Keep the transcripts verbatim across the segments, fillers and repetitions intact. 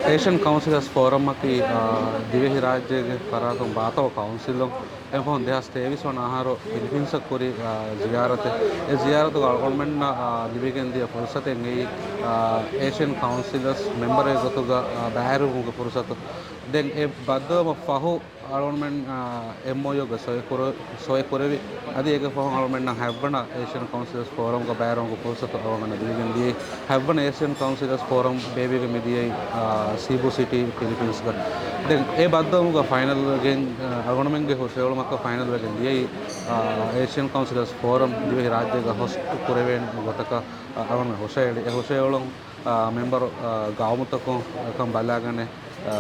އޭޝިއަން ކައުންސިލަސް ފޯރަމަކީ، އާ، ދިވެހި ރާއްޖޭގެ ފަރާތުން ބާތަޅު ކައުންސިލުން. އެފަހުން ދެހާސް ތޭވީސް ވަނަ އަހަރު ފިލިޕީންސަށް ކުރި، އާ، ޒިޔާރަތެއް. އެ ޒިޔާރަތުގަ އަޅުގަނޑުމެންނަށް، އާ، ލިބިގެން ދިޔަ ފުރުސަތެއް އެއީ، އާ، އޭޝިއަން ކައުންސިލަސް މެމްބަރެއް ގޮތުގަ، އާ، ބައިވެރިވުމުގެ ފުރުސަތު. ދެން އެ ބައްދަލުވުމަށް ފަހު އަޅުގަނޑުމެން، އާ، އެމްއޯޔޫގަ ސޮއި ކުރ-، ސޮއި ކުރެވި. އަދި އޭގެ ފަހުން އަޅުގަނޑުމެންނަށް ހަތްވަނަ އޭޝިއަން ކައުންސިލަސް ފޯރަމްގަ ބައިވެރިވުމުގެ ފުރުސަތު އަޅުގަނޑަށް ލިބިގެން ދިޔައީ. ހަތްވަނަ އޭޝިއަން ކައުންސިލަސް ފޯރަމް ބޭއްވިގެން މިދިޔައީ، އާ، ސީބޫ ސިޓީ ފިލިޕީންސްގަ. ދެން އެ ބައްދަލުވުމުގަ ފައިނަލް ވެގެން، އާ، އަޅުގަނޑުމެންގެ ހުށަހެޅުމަކަށް ފައިނަލް ވެގެން ދިޔައީ، އާ، އޭޝިއަން ކައުންސިލަސް ފޯރަމް ދިވެހި ރާއްޖޭގަ ހޮސްޓް ކުރެވޭނެ ގޮތަކަށް، އާ، އަޅުގަނޑުމެން ހުށަހެޅި. އެ ހުށަހެޅުން، އާ، މެމްބަރު، އާ، ގައުމުތަކުން އެކަން ބަލާގަނެ، އާ،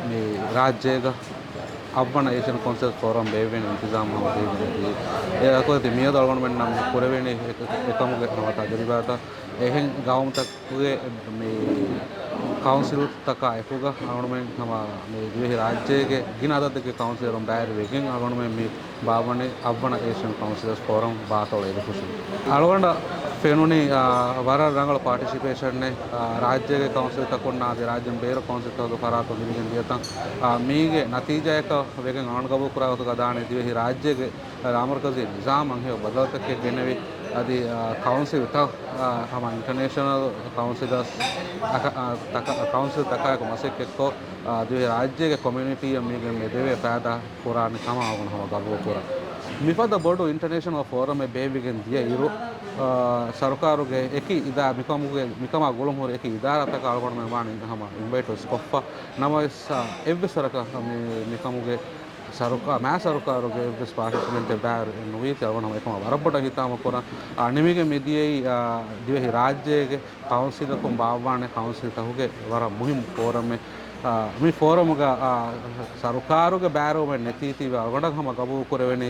މި ރާއްޖޭގަ އަށްވަނަ އޭޝިއަން ކައުންސިލް ފޯރަމް ބޭއްވޭނެ އިންތިޒާމް ހަމަ ދީގެން ދިޔައީ. އެ އަކުވެތި މިއަދު އަޅުގަނޑުމެންނަށް މި ކުރެވޭނީ އެ-، އެ-، އެކަމުގެ ހަމަ ތަޖުރިބާތައް. އެހެން ގައުމުތަކުގެ މި ކައުންސިލްތަކާ އެކުގަ އަޅުގަނޑުމެން ހަމަ މި ދިވެހި ރާއްޖޭގެ ގިނަ އަދަދެއްގެ ކައުންސިލަރުން ބައިވެރިވެގެން އަޅުގަނޑުމެން މި ބާއްވަނީ އަށްވަނަ އޭޝިއަން ކައުންސިލަސް ފޯރަމް ބާތަޅު އެދިފުށުން. އަޅުގަނޑަށް ފެނުނީ، އާ، ވަރަށް ރަނގަޅު ޕާޓިސިޕޭޝަނެއް، އާ، ރާއްޖޭގެ ކައުންސިލްތަކުންނާ އަދި ރާއްޖޭން ބޭރު ކައުންސިލްތަކުގެ ފަރާތުން ލިބިގެން ދިޔަތަން. އާ، މީގެ ނަތީޖާއަކަށް ވެގެން އަޅުގަނޑު ގަބޫލުކުރާ ގޮތުގަ ދާނީ ދިވެހި ރާއްޖޭގެ ލާމަރުކަޒީ ނިޒާމަށް ހެޔޮ ބަދަލުތަކެއް ގެނެވި، އަދި، އާ، ކައުންސިލްތައް، އާ، ހަމަ އިންޓަރނޭޝަނަލް ކައުންސިލަސް އަކަ-، އާ، ތަކަ-، ކައުންސިލްތަކާއެކު މަސައްކަތްކޮށް، އާ، ދިވެހި ރާއްޖޭގެ ކޮމިއުނިޓީއަށް މީގެން މި ދެވޭ ފައިދާ ކުރާނެ ކަމަށް އަޅުގަނޑު ހަމަ ގަބޫލުކުރަން. މިފަދަ ބޮޑު އިންޓަރނޭޝަނަލް ފޯރަމެއް ބޭއްވިގެން ދިޔަ އިރު، އާ، ސަރުކާރުގެ އެކި އިދާ-، މިކަމުގެ، މިކަމާ ގުޅުންހުރި އެކި އިދާރާތަކަށް އަޅުގަނޑުމެން ވާނީ ހަމަ އިންވައިޓް ވެސް ކޮށްފަ. ނަމަވެސް، އާ، އެއްވެސް ވަރަކަށް މި-، މިކަމުގެ ސަރުކާ-، މާ ސަރުކާރުގެ އެއްވެސް ޕާޓިސިޕެންޓެއް ބައިވެރި ނުވީތީ އަޅުގަނޑު ހަމަ އެކަމަށް ވަރަށް ބޮޑަށް ހިތާމަ ކުރަން. އާ، ނިމިގެން މިދިޔައީ، އާ، ދިވެހި ރާއްޖޭގެ ކައުންސިލަކުން ބާއްވާނެ ކައުންސިލްތަކުގެ ވަރަށް މުހިއްމު ފޯރަމެއް. އާ، މި ފޯރަމުގަ، އާ، ސަރުކާރުގެ ބައިވެރިވުމެއް ނެތީތީވެ އަޅުގަނޑަށް ހަމަ ގަބޫލު ކުރެވެނީ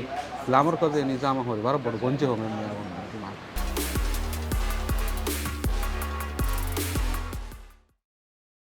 ލާމަރުކަޒީ ނިޒާމަށް ހުރި ވަރަށް ބޮޑު ގޮންޖެހުމެއް މި އަޅުގަނޑު.